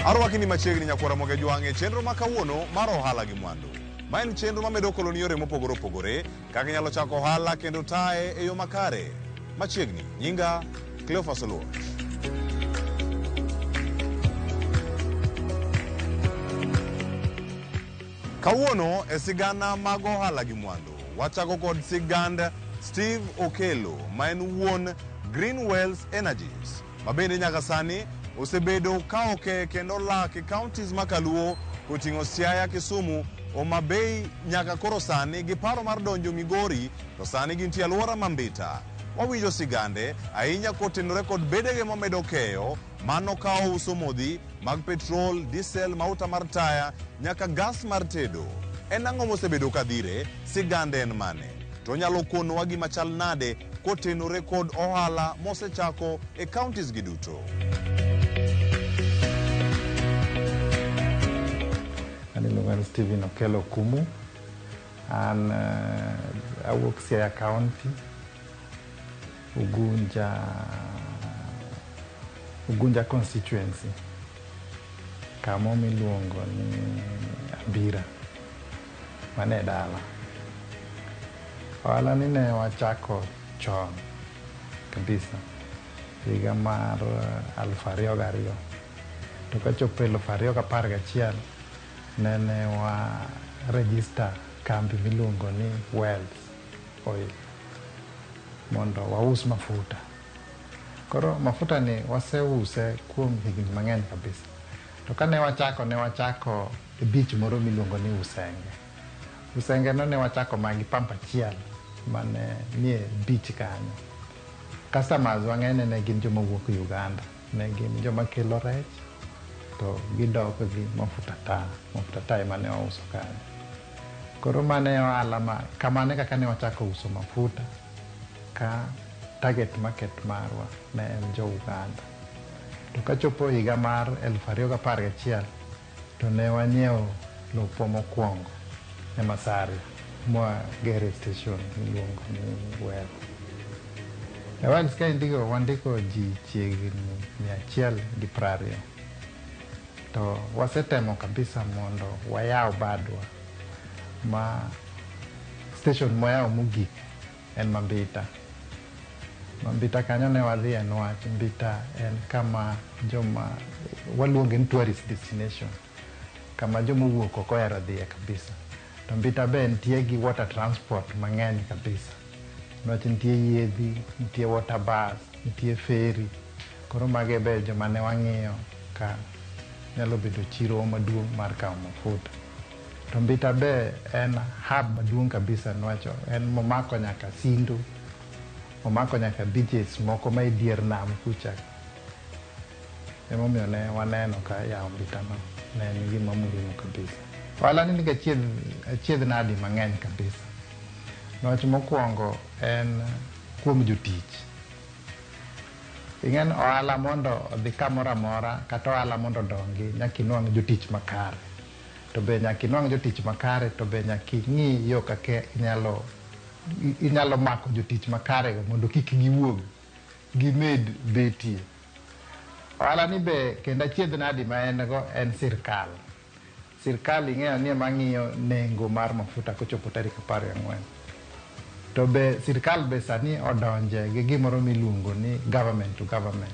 Arwaki ni machiegni nyakwara Moge Jwang' e chenro ma kawuono mar ohala gi mwandu. Ma en chenro mamedo koloni yore mopogore opogore kaka inyalo chako ohala kendo taye e yo makare. Machiegni, nyinga Cleophas Oluoch. Kawuono e sigana mag ohala gi mwandu, wachako kod sigand Steve Okello ma en wuon Green Wells Energies ma bende nyaka sani osebedo ka oke kendo lak e counties ma Kaluo koting'o Siaya, Kisumu, Homa Bay nyaka koro sani gi paro mar donjo Migori to sani gintie alwora ma Mbita. Wawinjo sigande ahinya kotenore kod bedege momedo keyo mano ka ouso modhi mag petrol, diesel, mauta mar taya nyaka gas mar tedo. En ang'o mosebedo ka dhire? Sigande en mane? To onyalo konowa gima chal nade kotenore kod ohala mosechako e counties gi duto? An iluonga ni Stephen Okello Okumu. An awuok Siaya County, Ugunja constituency, kamo miluongo ni Abira, mano e dala. Ohala ni ne wachako chon kabisa, higa mar 2002. To kachopo 2011, nene wa register kambi miluongo ni Wells Oil mondo waus mafuta. Koro mafuta ni waseuse kuom higni mang'eny kabisa. To kane wachako, ne wachako e beach moro miluongo ni Usenge. Usenge no ne wachako mana gi pump achiel mane nie beach kanyo. Customers wa ng'enyne ne gin joma wuok Uganda. Ne gin joma kelo rech to gidok gi mafuta taa. Mafuta taa ema ne wauso kanyo. Koro mano e ohala ma kamano e kaka ne wachako uso mafuta ka target market marwa ne en jo Uganda. To kachopo higa mar 2011 to ne wanyiewo lopwa mokwongo e Masaria mwagere station miluongo ni Wells. E Wells kaendigo wandiko ji chiegni 120. To wasetemo kabisa mondo wayaw badwa ma station mwayawo mogik en Mambita. Mambita kanyo ne wadhiye niwach Mbita en kama joma waluonge ni tourist destination, kama joma owuok oko ohero dhiye kabisa. To Mbita be nitie gi water transport mang'eny kabisa. Niwach nitie yiedhi, nitie water bus, nitie ferry. Koro mago be joma ne wang'iyo ka nyalo bedo chiro maduong' mar kawo mafuta. To Mbita be en hub maduong' kabisa niwach en momako nyaka Sindo, omako nyaka beaches moko ma e dier nam kucha. Emomiyo ne waneno ka yawo Mbita no ne en gima muhimu kabisa. Ohala ni nigi achiedh nadi mang'eny kabisa. Niwach mokwongo en kuom jotich. Ing'e ni ohala mondo odhi kamoro amora kata ohala mondo odongi nyaka inwang' jotich makare. To be nyaka inwang' jotich makare to be nyaka ing'i yo kaka inyalo mako jotich makare go mondo kik giwuog gimed betie. Ohala ni be kendo achiedh nadi ma en go en sirkal. Sirkal ing'eyo ni ema ng'iyo nengo mar mafuta kochopo tarik 14. To be sirkal be sani odonje gi gimoro miluongo ni government to government.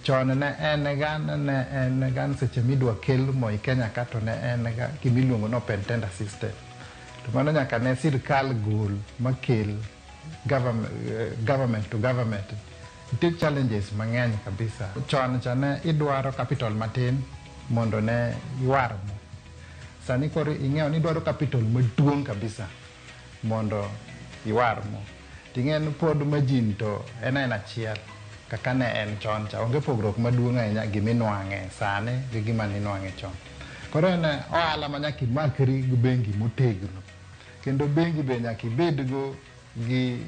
Chon ne en ga ne en ga seche midwa kel mo i Kenya ka to ne en ga gimiluongo ni open tender system. To mano nyaka ne sirkal gol makel government to government. Nitie challenges mang'eny kabisa. Chon cha ne idwaro capital matin mondo ne iwar mo. Sani koro ing'eyo ni idwaro capital maduong' kabisa mondo iwar mo. Ting'e ni pod margin to en aena achiel kaka ne en chon cha. Onge pogruok maduong' ahinya giminwang'e sani gi gima ninwang'e chon. Koro en ohala ma nyaka imakri gi bengi motegno. Kendo bengi be nyaka ibed go gi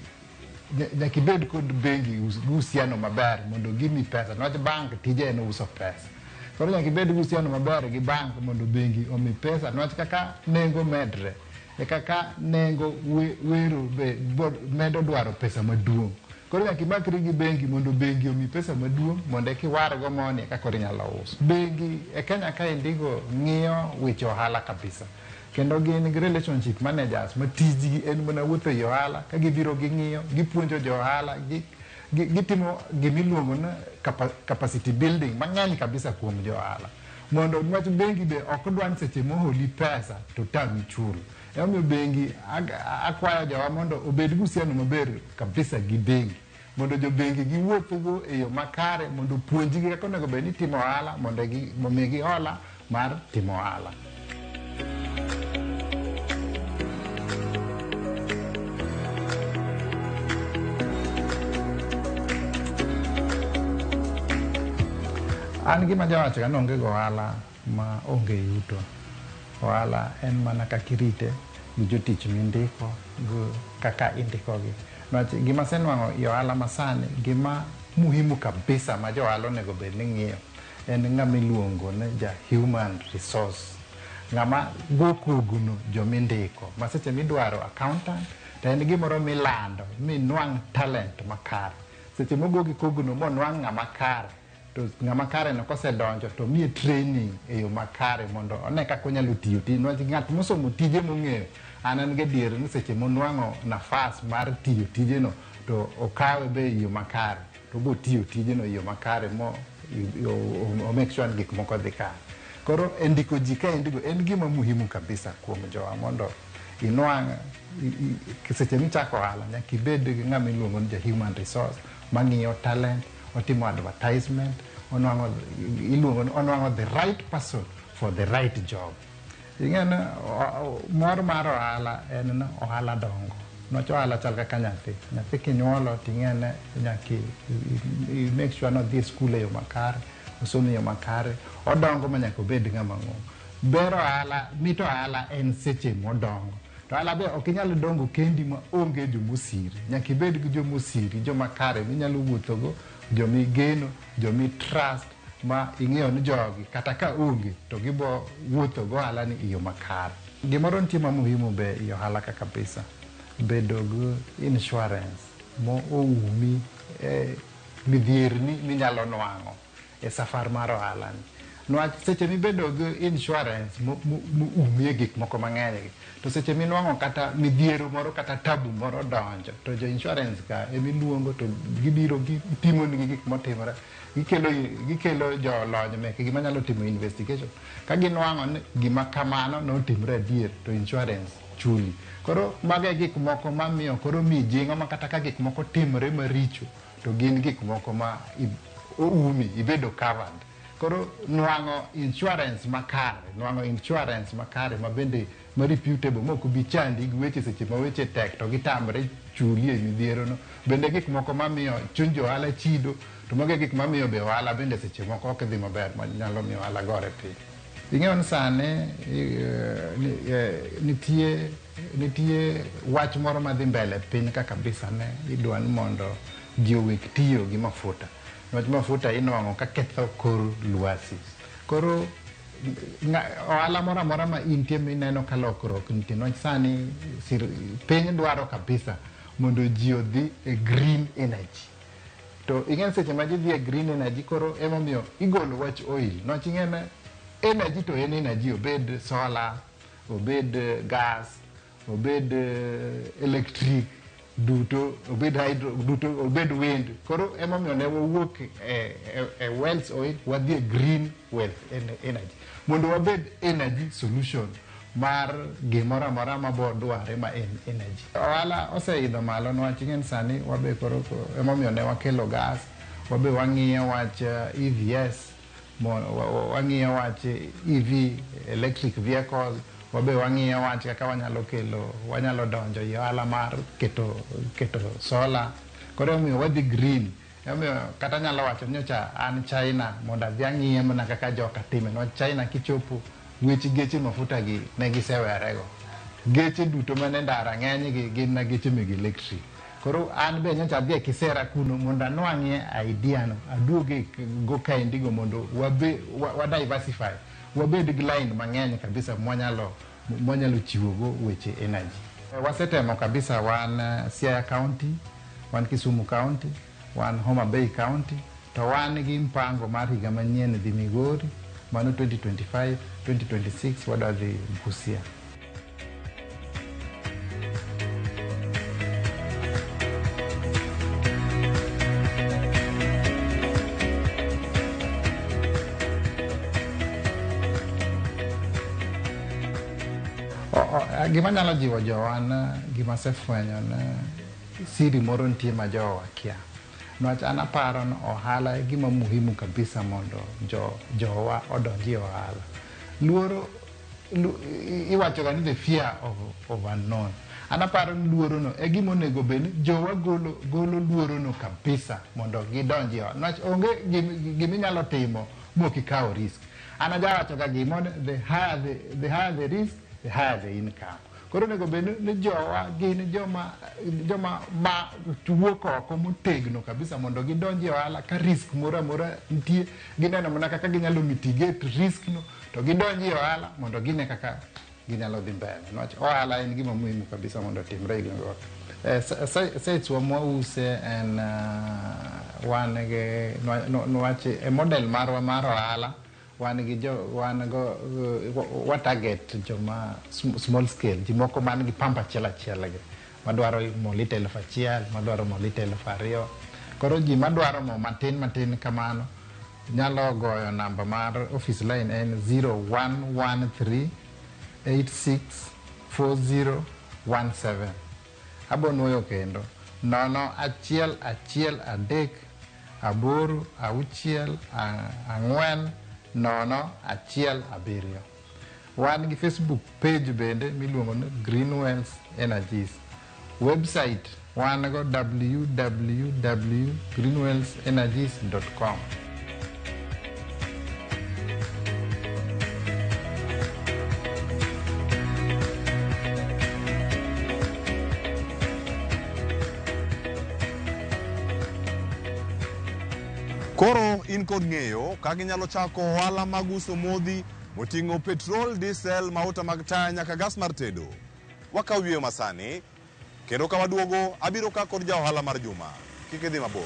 nyaka ibed kod bengi gi uhusiano maber mondo gimi pesa. Niwach bank tije en uso pesa. Koro nyaka ibed gi uhusiano maber gi bank mondo bengi omi pesa. Niwach kaka nengo medre e kaka nengo wero be medo dwaro pesa maduong'. Koro nyaka imakri gi bengi mondo bengi omi pesa maduong' mondo eka iwargo moni eka koro inyalo uso. Bengi e Kenya kaendigo ng'iyo weche ohala kabisa. Kendo gin gi relationship managers ma tijgi en mana wuotho e ohala ka gibiro ging'iyo, gipuonjo jo ohala, gitimo gimiluongo ni capacity building mang'eny kabisa kuom jo ohala. Mondo niwach bengi be ok dwa ni seche moholi pesa to tami chulo. Emomiyo bengi akwayo jowa mondo obed gi uhusiano maber kabisa gi bengi. Mondo jo bengi giwuothgo e yo makare mondo opuonjgi kaka onego bed ni itimo ohala mondo omigi hola mar timo ohala. An gima jawacho ga ni onge go ohala ma onge yuto. Ohala en mana kaka irite gi jotich mindiko gi kaka indikogi. Niwach gima asenwang'o e ohala masani, gima muhimu kabisa ma jo ohala onego bed ni ng'iyo en ng'ama iluongo ni ja human resource. Ng'ama go kogno jomindiko. Ma seche midwaro accountant to en gimoro milando minwang' talent makare. Seche mogo gi kogno monwang' ng'ama kare, to ng'ama kare no kosedonjo to miye training e yo makare mondo one kaka onyalo tiyo tijno. Niwach ng'at mosomo tije mong'eyo, an gadier ni seche monwang'o nafas mar tiyo tijeno to okawe be e yo makare. To obo tiyo tijeno e yo makare mo o make sure ni gik moko dhi kare. Koro e ndiko ji kaendigo en gima muhimu kabisa kuom jowa mondo inwang' seche michako ohala nyaka ibed gi ng'ama iluongo ni ja human resource mang'iyo talent, otimo advertisement, onwang'o iluongo ni onwang'o the right person for the right job. Ing'e ni mor mar ohala en ni ohala dongo. Niwach ohala chal kaka nyathi. Nyathi kinyuolo ting'e ni nyaka i make sure ni odhi e skul e yo makare, osomo e yo makare, odongo ma nyaka obed ng'ama ng'ongo. Ber ohala, mit ohala en seche modongo. To ohala be ok inyal dongo kendi ma onge jomosiri. Nyaka ibed gi jomosiri, joma kare minyalo wuothogo, jomigeno, jomi trust ma ing'eyo ni jogi kata ka onge to gibo wuotho go ohala ni e yo makare. Gimoro nitie ma muhimu be e ohala ka kabisa, bedo gi insurance mo oumi e midhierni minyalo nwang'o e safar mar ohala ni. Niwach seche mibedo gi insurance moumi e gik moko mang'eny gi, to seche minwang'o kata midhiero moro kata tabu moro donjo, to jo insurance ka emiluongo to gibiro gipimoni gik motimore. Gikelo jolony mekgi manyalo timo investigation. Ka ginwang'o ni gima kamano notimre adier, to insurance chuli. Koro mago e gik moko mamiyo koro mijing'o ma kata ka gik moko timre maricho, to gin gik moko ma oumi, ibedo covered. Koro nwang'o insurance makare, nwang'o insurance makare ma bende ma reputable ma ok bi chandi gi weche seche ma weche tek to gitamre chuli e midhiero no. Bende gik moko mamiyo chuny jo ohala chido, to mago e gik mamiyo be ohala bende seche moko ok dhi maber manyalo miyo ohala gore piny. Ing'eyo ni sani nitie wach moro madhi mbele piny ka kabisa ne idwa ni mondo ji owek tiyo gi mafuta. Niwach mafuta inwang'o ka ketho kor lwasi. Koro ohala moro amora ma intie mineno ka lokruok nitie. Niwach sani piny dwaro kabisa mondo ji odhi e green energy. To ing'e seche ma ji dhi e green energy koro emomiyo igolo wach oil. Niwach ing'e ni energy to en energy, obed solar, obed gas, obed electric, duto, obed hydro, duto, obed wind. Koro emomiyo ne wawuok e wells oil, wadhi e green wealth energy. Mondo wabed energy solution mar gimoro amora ma bo dware ma en energy. Ohala oseidho malo niwach ing'e ni sani wabe koro emomiyo ne wakelo gas, wabe wang'iyo wach EVS, wang'iyo wach EV, electric vehicles, wabe wang'iyo wach kaka wanyalo kelo, wanyalo donjo e ohala mar keto solar. Koro emomiyo wadhi green. Emomiyo kata anyalo wacho ni nyocha an China mondo adhi ang'iye mana kaka joka time. Niwach China kichopo weche geche mafuta gi ne gisewerego. Geche duto mane ndara ng'eny gi gin na geche meg electric. Koro an be nyocha adhi e kisera kuno mondo anwang'ie idea no, aduoge go kaendigo mondo wa diversify, wabed gi line mang'eny kabisa mwanyalo chiwogo weche energy. Wasetemo kabisa wan Siaya County, Wan Kisumu County, wan Homa Bay County, to wan gi mpango mar higa manyien dhi Migori, mano 2025, 2026 wadwa dhi Busia. Gima nyalo jiwo jowa en gima asefwenyo ni siri moro nitie ma jowa kia. Niwach an aparo ni ohala e gima muhimu kabisa mondo jowa odonji e ohala. Luoro, iwacho ga ni the fear of unknown. An aparo ni luoro no e gima onego bed ni jowa golo luoro no kabisa mondo gidonji e ohala. Niwach onge gima inyalo timo mok ikawo risk. An ajawacho ga gimoro ni the higher the risk, the higher the income. Koro onego bed ni jowa gin joma ma wuok oko motegno kabisa mondo gidonji e ohala ka risk moro amora nitie, gineno mana kaka ginyalo mitigate risk no, to gidonji e ohala mondo gine kaka ginyalo dhi mbele. Niwach ohala en gima muhimu kabisa mondo otimre e gwenge. Sites wa mwause en wan gi niwach e model marwa mar ohala wan gi jo, wan go, wa target joma small scale, ji moko man gi pump achiel achiel gi, madwaro mo lita 1000, madwaro mo lita 2000. Koro ji madwaro mo matin matin kamano nyalo goyo namba mar office line en 0113 864017. Abo nuoyo kendo 0 1 1 3 8 6 4 0 1 7. Wan gi Facebook page bende miluongo ni Greenwells Energies. Website wan go www.greenwellsenergies.com. Koro in kod ng'eyo kaka inyalo chako ohala mag uso modhi moting'o petrol, diesel, mauta mag taya nyaka gas mar tedo. Wakaw yweyo masani, kendo ka waduogo abiro ka kod ja ohala mar juma. Kik idhi mabor.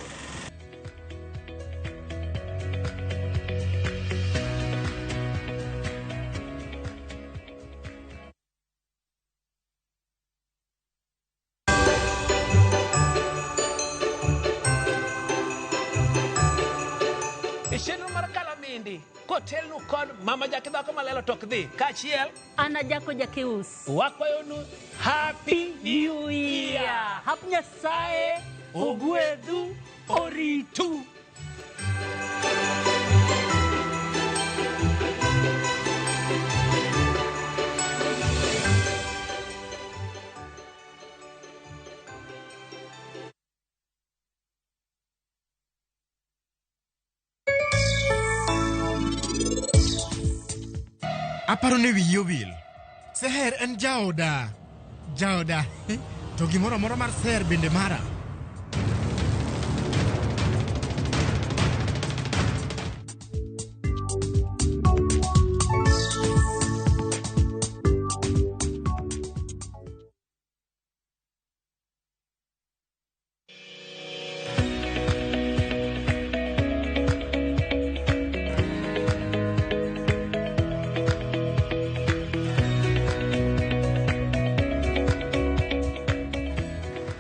E chenro mar Kalamindi kotelnu kod Mama Jaki dhako malelo tok dhi kaachiel Ana Jako Jakeus. Wakwayonu Happy New Year. Hap Nyasaye ogwedhu oritu. Aparo ni wiyi owil. Seher en jaoda. Jaoda. To gimoro amora mar Seher bende mara.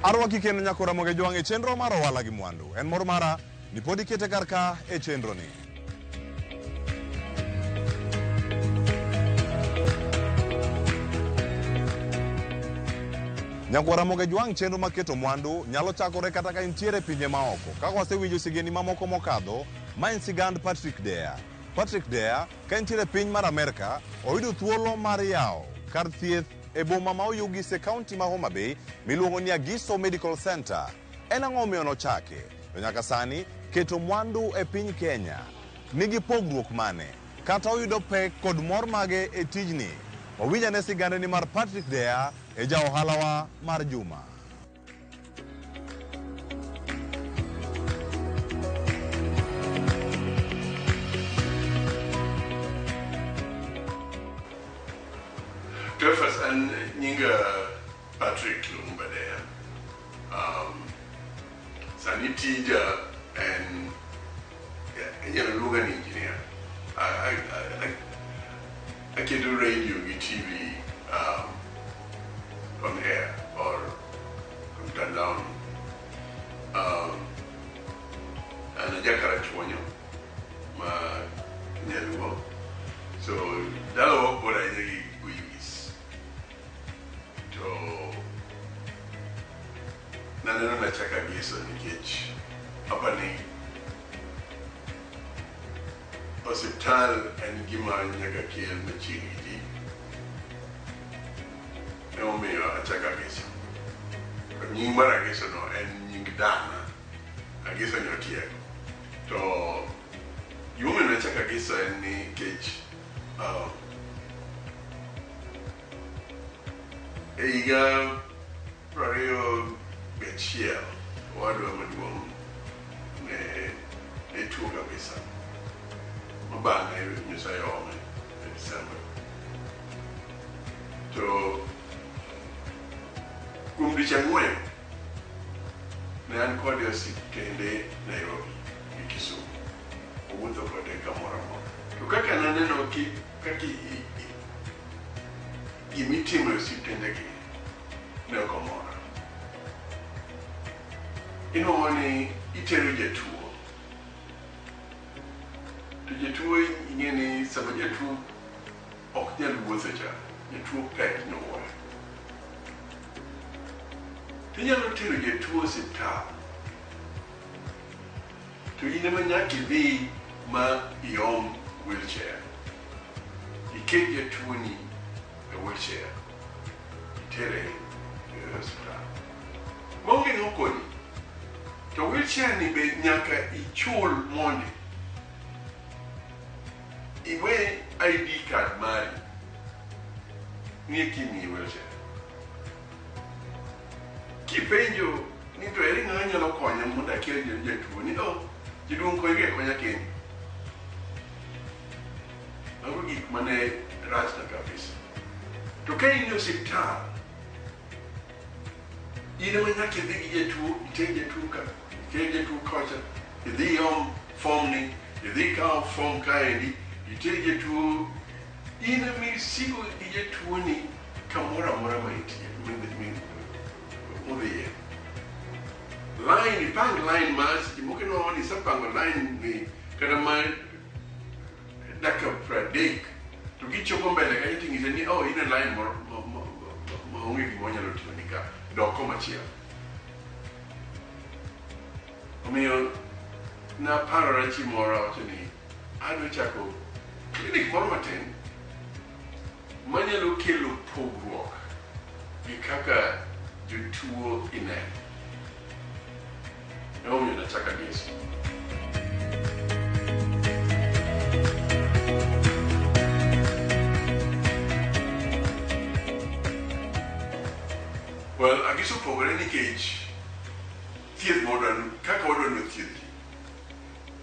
Arwaki kendo nyako Ramogi Jwang' e chenro mar ohala gi mwandu. En mor mara ni pod ikete kar ka e chenro ni. Nyako Ramogi Jwang' chenro mar keto mwandu nyalo chakore kata ka intiere e pinje maoko. Kaka wasewinjo sigeni mamoko mokadho, ma en sigand Patrick Deya. Patrick Deya ka entiere e piny mar Amerka, oyudo thuolo mar yawo kar thieth e boma ma Oyugis e kaunti ma Homa Bay miluongo ni Agiso Medical Center. En ang'o omiyo nochake? To nyaka sani keto mwandu e piny Kenya nigi pogruok mane? Kata oyudo pek kod mor mage e tijni? Wawinj ane sigande ni mar Patrick Deya e ja ohalawa mar juma. Cleophas, an nyinga Patrick Lumumba Deya. Sani tija en inyalo luonga ni engineer. Aketo radio gi TV on air or mtandaoni. An ajakarachuonyo ma nyaluo. So dalawa ok bor ahinya gi Oyugis. To naneno nachako Agiso nikech apani osiptal en gima nyaka kel machiegni gi ji. Emomiyo achako Agiso. To nying mar Agiso no en nying dana. Agiso nyotieko. To gimomiyo nachako Agiso en nikech e higa 21 owadwa maduong' ne tuo kabisa. Ma bang'e Nyasaye oome e December. To kuom dweche 4 ne an kode e osiptende Nairobi gi Kisumu. Owuotho kode kamoro amora. To kaka naneno kaka gimitimo e osiptendegi ne ok omora. Inuang'o ni itero jatuo. To jatuo ing'e ni sama jatuo ok nyal wuotho cha, jatuo pek nyowuoyo. Tinyalo tero jatuo osiptal. To in ema nyaka idhi ma iom wheelchair. Iket jatuoni e wheelchair. Itere e osiptal. Maonge ng'ama okonyi. To wheelchair ni be nyaka ichul mondi. Iwe ID card mari. Ni kimiyi wheelchair. Kipenjo ni to ere ng'ama nyalo konya mondo akel jatuo ni oh jaduong' konyri akonya kendi. Mago gik mane rachna kabisa. To ka in e osiptal, in ema nyaka idhi gi jatuo, iter jatuo ka, iter jatuo kocha, idhi iom form ni, idhi ikaw form kaendi, iter jatuo, in ema isiko gi jatuo ni kamoro amora ma intie, modhiye. Line, ipang line ma seche moko inuang'o ni isepango line ni kata ma dakika 30 to gichopo mbele kanyo ting'ise ni oh in e line moro maonge gima wanyalo timoni ka, dok komachielo. Omiyo naparora chieng' moro awacho ni adwa chako klinik moro matin manyalo kelo pogruok gi kaka jotuo ineno. Emomiyo nachako Agiso. Well, Agiso opogore nikech thieth modwaro kaka wadwa ni othiedh ji.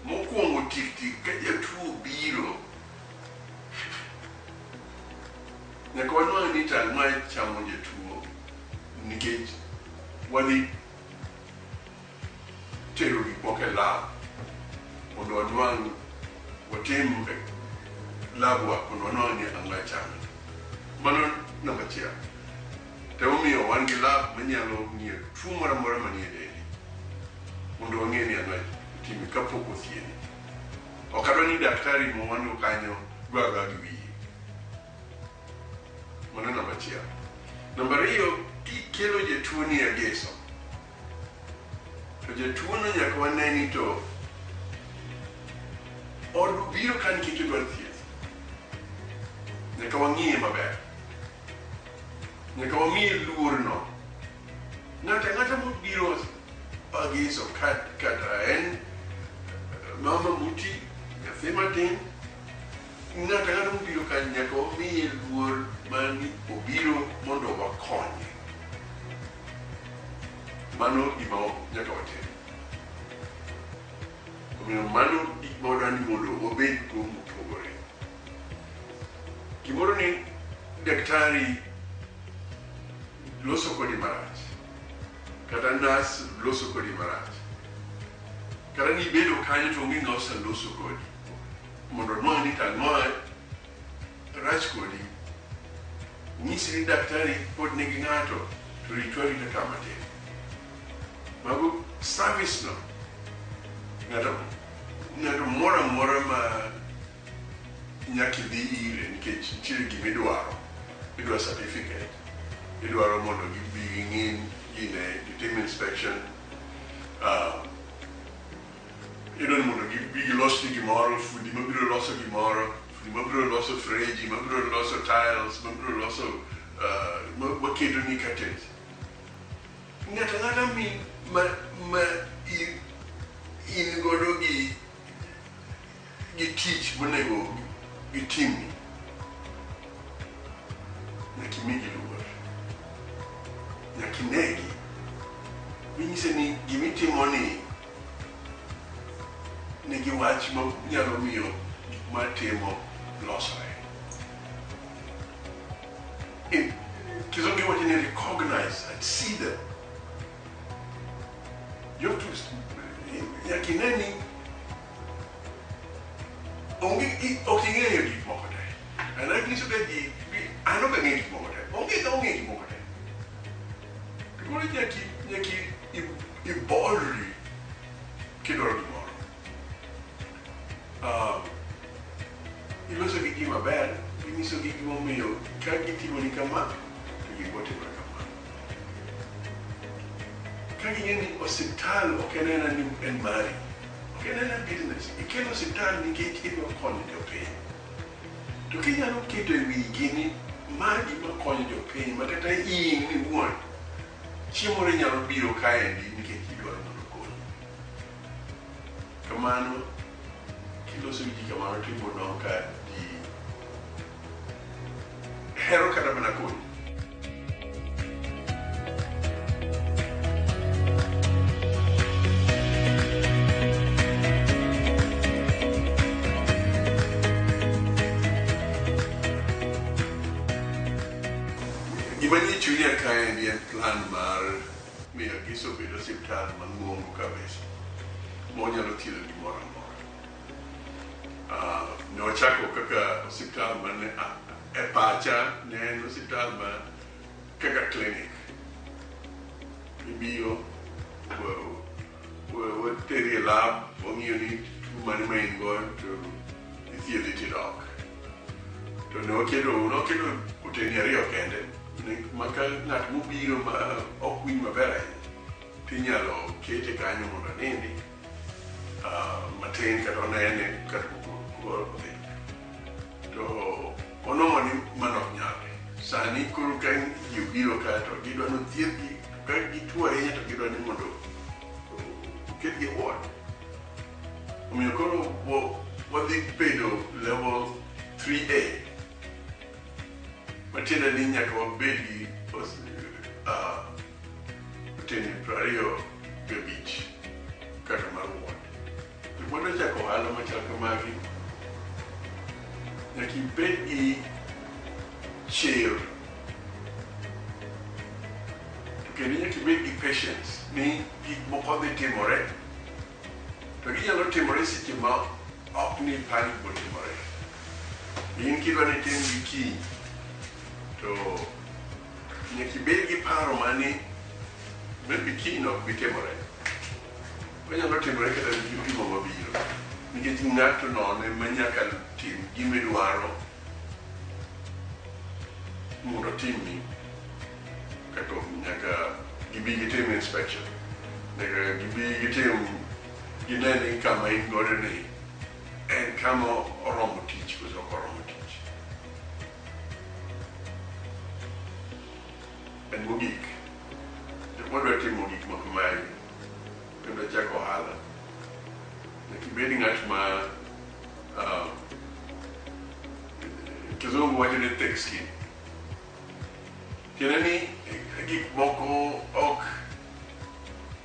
Mokwongo tik tik ka jatuo obiro, nyaka wanwang' ni to ang'o chamo jatuo nikech wadhi tero gik moko e lab mondo wanwang' watim lab work mondo wanwang' ni ang'o chame. Mano namba achiel. To emomiyo wan gi lab manyalo ng'iyo tuo moro amora manie dendi mondo wang'e ni ang'o otime kapok othiedhi. Ok adwa ni daktari ma wan go kanyo go agoya gi wiye. Mano namba achiel. Namba ariyo, kikelo jatuo ni Agiso, to jatuo no nyaka wane ni to obiro ka nikech odwaro thieth. Nyaka wang'iye maber. Nyaka wamiye luorno. Ng'ato ang'ata mobiro Agiso kata en mama moti, nyathi matin, ng'ato ang'ata mobiro ka nyaka wamiye luor mani obiro mondo wakonye. Mano gima nyaka watim. Omiyo mano gik ma wadwa ni mondo wabed go mopogore. Gimoro ni daktari loso kodi marach, kata nas loso kodi marach. Kata ni ibedo kanyo to onge ng'a oseloso kodi. Mondo onwang' ni tang'o rach kodi. Nyisi ni daktari pod nigi ng'ato to ritwa arita ka matin. Mago service no. Ng'ato moro amora ma nyaka idhi ire nikech nitiere gimidwaro. Idwaro certificate. Idwaro mondo gibi ging'i gine, gitim inspection. Idwaro ni mondo gibi gilosni gimoro, fundi mabiro loso gimoro, fundi mabiro loso freji, mabiro loso tiles, mabiro loso maketo ni curtains. Ng'ato ang'ata ma in godo gi tich monego gitimni, nyaka imigi luor, nyaka inegi. Minyise ni gimitimoni nigi wach ma nyalo miyo gik matimo losore. In Kizungu iwacho ni recognize and see them. You have to, nyaka ine ni onge ok ing'eyo gik moko te. An anyiso ga ji, an ok ang'eyo gik moko te. Onge ng'ama ong'eyo gik moko te. To koro nyaka ibolri kidwaro gimoro. Iloso gi ji maber, inyisogi gimomiyo ka gitimoni kama, to gik timore kama. Ka ging'e ni osiptal ok en aena ni en mari, ok en aena business, ikelo osiptal nikech idwa konyo jopiny. To kinyalo keto e wigi ni ma gima konyo jopiny, ma kata in iwuon, chieng' moro inyalo biro kaendi nikech idwaro mondo okonyi. Kamano, kiloso gi ji kamano tibiro nwang'o ka ji hero kata mana konyi. Gima nie chunya kaendi en plan mar miyo Agiso obed osiptal mang'ongo kabisa monyalo thiedho gimoro amora. Ne wachako kaka osiptal mane e pacha ne en osiptal ma kaka clinic. Ibiro, wateri e lab, wang'iyo ni tuo mane ma in go to ithiedhi tidok. To ne waketo otendni ariyo kende, ma ka ng'at mobiro ma ok winj maber ahinya, tinyalo kete kanyo mondo onindi matin kata onene kata odhi. To onwang'o ni mano ok nyalre. Sani koro ka ji obiro ka to gidwa ni othiedhgi, ka gituo ahinya to gidwa ni mondo oketgi e ward. Omiyo koro wadhi bedo level 3A. Matiende ni nyaka wabed gi otendni 25 kaka mar ward. Jok madwa chako ohala machal kamagi, nyaka ibed gi chir. To kendo nyaka ibed gi patience ni gik moko dhi timore, to ginyalo timore seche ma ok ni ipar ni botimore. In kidwa ni itim gi kiny, to nyaka ibed gi paro mani maybe kiny ok bi timore. Onyalo timore kata juma mabiro, nikech ng'ato nono ema nyaka tim gimidwaro mondo otimni. Kaka nyaka gibi gitim inspection, nyaka gibi gitim gine ni kama in godo ni en kama oromo tich koso ok oromo tich. En mogik, jok madwa timo gik ma kamae kendo chako ohala, nyaka ibed ng'at ma kizungu wacho ni thick skin. Tiende ni gik moko ok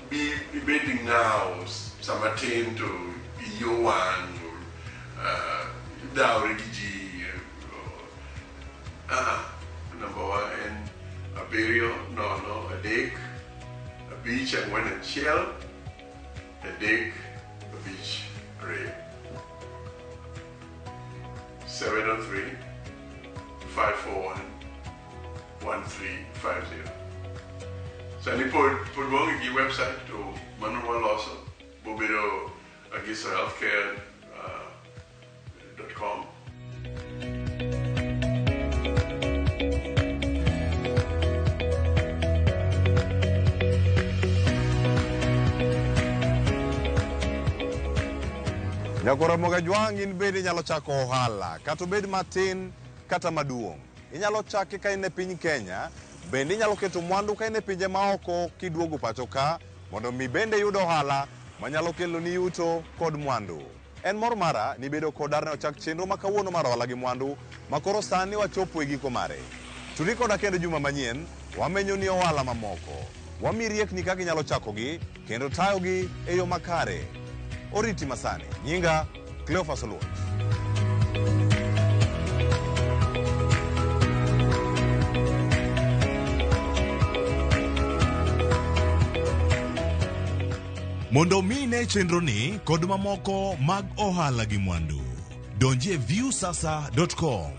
bi ibed ng'awo sama tin to iyi owang', idhawri gi ji. Namba wa en 7 0 3 5 4 1 3 541 1350. Sani pod pod waonge gi website to mano waloso bobedo agisohealthcare dot com. Nyakoro Mogajwang' in bende inyalo chako ohala kata obed matin kata maduong'. Inyalo chake ka in e piny Kenya, bende inyalo keto mwandu ka in e pinje maoko kiduogo pacho ka mondo mi bende iyud ohala manyalo keloni yuto kod mwandu. En mor mara ni bedo koda ne ochak chenro ma kawuono mar ohala gi mwandu ma koro sani wachopo e giko mare. Tudi koda kendo juma manyien, wamenyoni ohala mamoko. Wamiyi riekni kaka inyalo chakogi kendo tayogi e yo makare. Oriti masani. Nyinga Cleophas Oluoch. Mondo mi ine chenroni kod mamoko mag ohala gi mwandu, donji e viusasa.com.